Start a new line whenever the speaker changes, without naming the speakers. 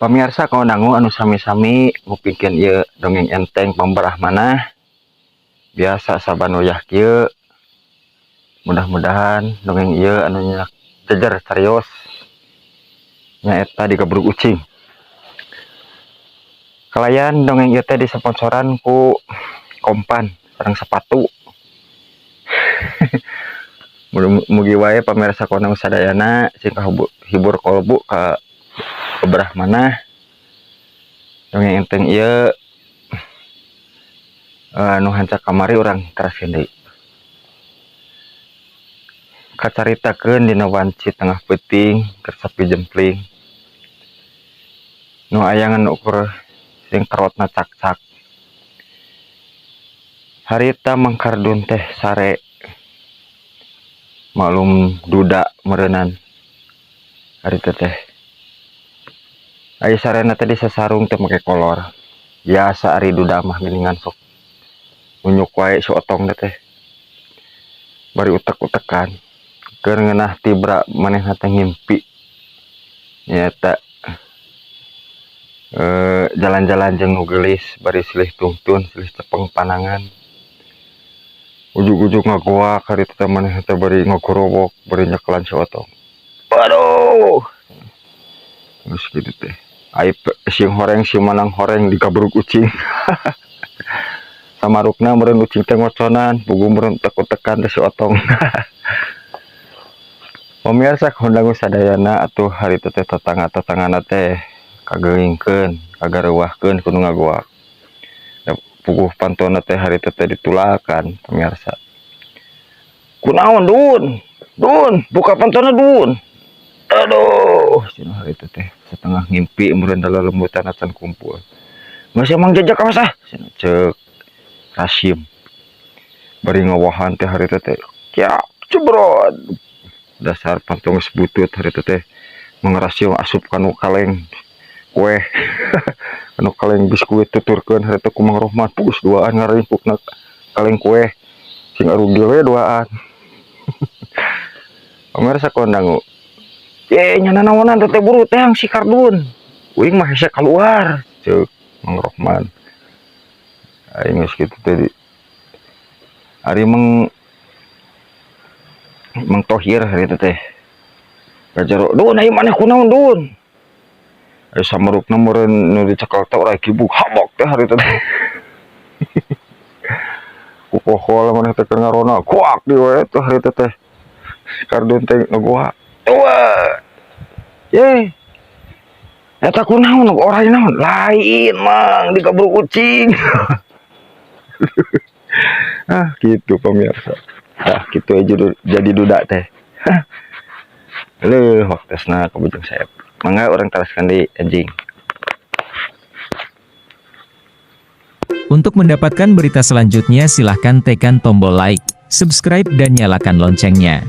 Pamirsa kaundangu anu sami-sami ngupingkeun ieu dongeng enteng pamberah manah biasa saban wayah kieu. Mudah-mudahan dongeng ieu anu nyak jejer serius nyaeta digabrug ucing. Kalayan dongeng ieu teh disponsoran ku Kompan sareng sepatu. Mugi wae pamirsa kaundangu sadayana sing kahibur kolbu ka beberah manah dongeng enteng ieu nu hancak kamari urang teraskeun deui. Kacaritakeun dina wanci tengah peuting keur sapi jempling. Nu aya ngan ukur sing karotna cakcak. Harita Mang Kardun teh sare maklum duda meureunan harita teh. Aya sarena teh disasarung teh make kolor. Biasa ari duda mah geuningan sok unyuk wae si otong teh. Bari utek-utekan. Keur ngeunah tibra manehna teh ngimpi. Nyaeta jalan-jalan jeung nu geulis bari silih tungtun, silih cepeng panangan. Ujug-ujug ngagoak harita teh manehna teh bari ngagorowok, bari nyekelan si otong. Aduh. Geus kitu teh. Ai sing horeng si manang horeng digabrug ucing. Samarukna meureun ucing teh ngoconan, puguh meureun utek-utekan teh si otong. Pamirsa kaundangu sadayana atuh harita teh tetangga-tetanggana teh kageungkeun, kagareuwahkeun ku nu ngagoak. Da puguh pantona teh harita teh ditulakan pamirsa. Kunaon Dun? Dun, buka pantona Dun. Aduh, cenah harita teh setengah ngimpi meureun da lelembutan acan kumpul. Geus emang jejak awas ah, cenah ceuk Rasim. Bari ngawahan teh harita teh. Kiak jebrot. Dasar panto geus butut harita teh. Mang Rasim asup kanu kaleng kue. Kanu kaleng biskuit tuturkeun harita ku Mang Rohman pugus duaan ngaringkukna kaleng kue. Sing arugil we duaan. Pamirsa kondangu. Ye nya nanaonan teh buru teang si Kardun. Uing mah hese kaluar ceuk Mang Rohman. Aing geus kitu teh ari Mang Mang Tohir harita teh. Kajero, "Dun, ayo maneh kunaon, Dun?" Ayo samarukna meureun nu dicekel teh oray kibuk habok teh harita teh. Ku kohol maneh teh keur ngarona kuak di we teh harita teh. Kardun teh ngagoa. Wah. Ye. Eta kunaon oray naon? Lain, Mang, digabrug ucing. Ah, gitu pemirsa. Ah, gitu aja jadi duda teh. Leuh, waktosna ka Bujang Saep. Mangga urang teraskan di anjing.
Untuk mendapatkan berita selanjutnya, silahkan tekan tombol like, subscribe dan nyalakan loncengnya.